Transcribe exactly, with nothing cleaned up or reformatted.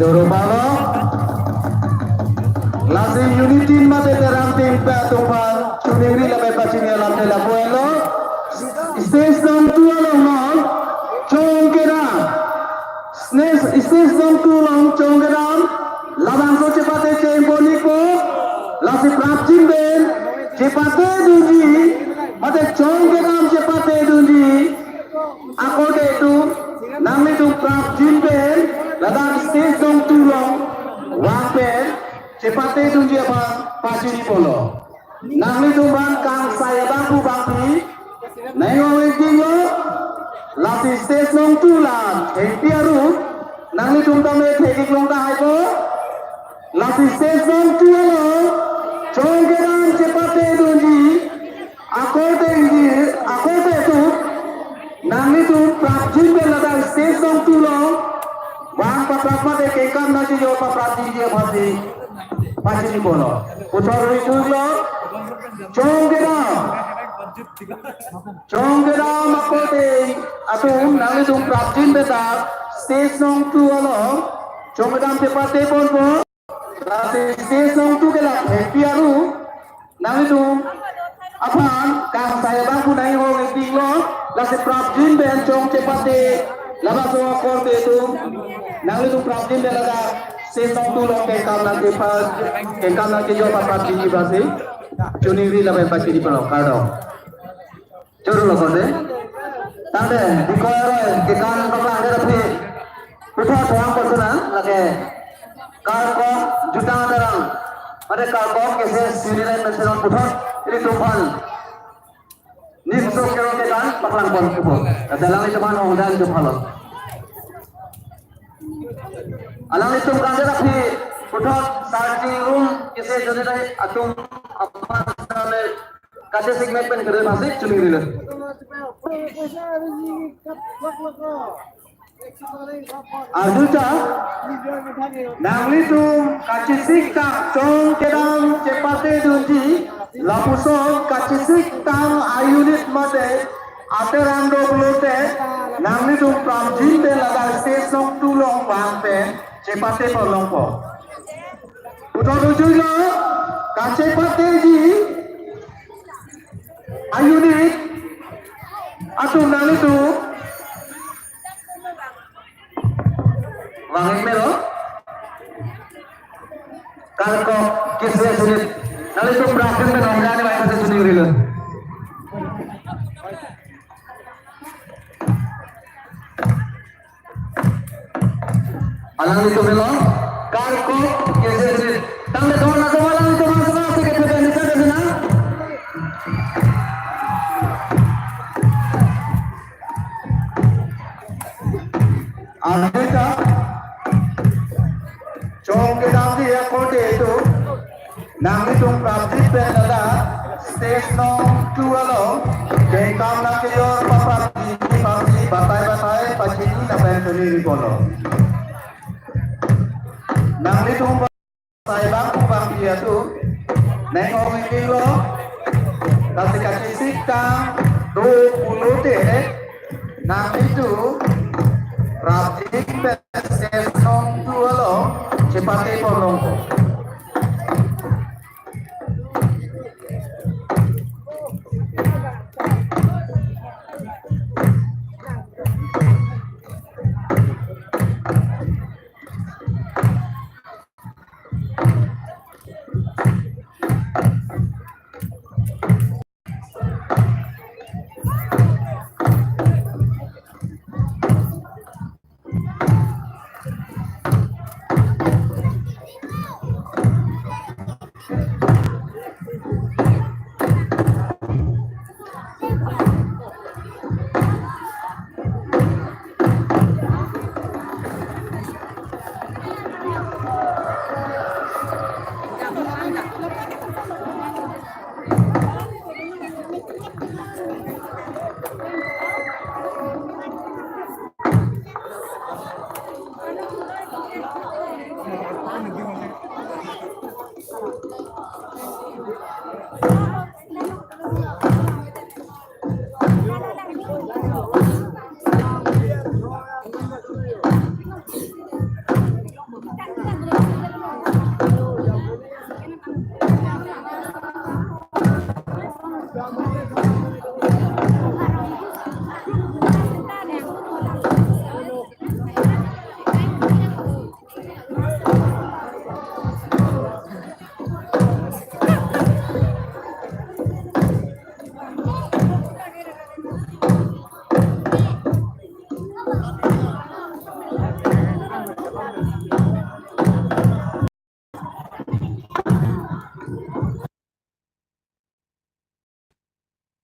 Doro balo. Lasi unit team mate Terang team pen atum aphan choningri lapen pachini alam ke lapu-an lo. Stage nong two along non chong kedam. Stage, stage nong two along chong kedam. Labangso chepate cheng ponpo. Lasi prapjin pen chepate dunji. Mate chong kedam chepate dunji akorte atum, nanglitum prapjin pen ladak stage nong two along vang pen chepate dunji aphan pachini polo. Nanglitum aphan kangsai abangphu bangphi nang-ong ingtinglo. Lasi stage nong two la thengpi aru, nanglitum tame thekik long tahai po. Lasi stage nong two along chong kedam chepate dunji akorte ji, akorte atum, nanglitum prapjin pen ladak stage nong two along vang paphrang mate kengkam nangkejor paphrang dunji aphansi pachini polo. Puthot ri chuklo. Chong kedam. Chong kedam akorte atum, nanglitum prapjin pen ta stage nong two along chong kedam chepate ponpo. Lasi stage nong two ke la thengpi aru, nanglitum aphan kangsai abangphu nang-ong ingtinglo. Lasi prapjin pen chong chepate, labangso akorte atum, nanglitum prapjin pen ladak stage nong two along kengkam nangkepa, kengkam nangkejor paphrang dunji aphansi choningri lapen pachini polo, kardom. Choro lo konde. Tangte, dikoi aroi, kekan paklang det aphi puthot thang kosona, lake Karkok Jutang Terang. Mate Karkok K C S Unit Line President puthot, ilitum aphan nimso kero kekan paklang pon pupo. Alanglitum aphan ongdam chophalon. Alanglitum kangjak aphi puthot starting room K C S Unit Line atum aphan sale kachesik mek pen kere masik choningri lo. Arjuta, nanglitum kachesik tang chong kedam chepate dunji, lapuson kachesik tang a-unit mate aterang do pulote, nanglitum prapjin pen ladak stage nong two along vang pen chepate pon longpo. Puthot ujui lo, kachepateji a-unit atum nanglitum vang-ik melo. Karkok K C S Unit, nanglitum prapjin pen ongdam ni vang pen choningri lo. Alanglitum melo, Karkok K C S Unit. Tangte don atum alanglitum asal asal ke theben di sana sana. Arjuta, chong kedamji akorte atum, nanglitum prapjin pen ladak stage nong two along kengkam nangkejor paphrang dunji aphansi batai batai pachini lapen choningri polo. Nanglitum sai bangphu bangphi atum nang-ong ingtinglo. Lasi kachesik tang do pulote, nanglitum prapjin pen stage nong two along chepate pon longpo.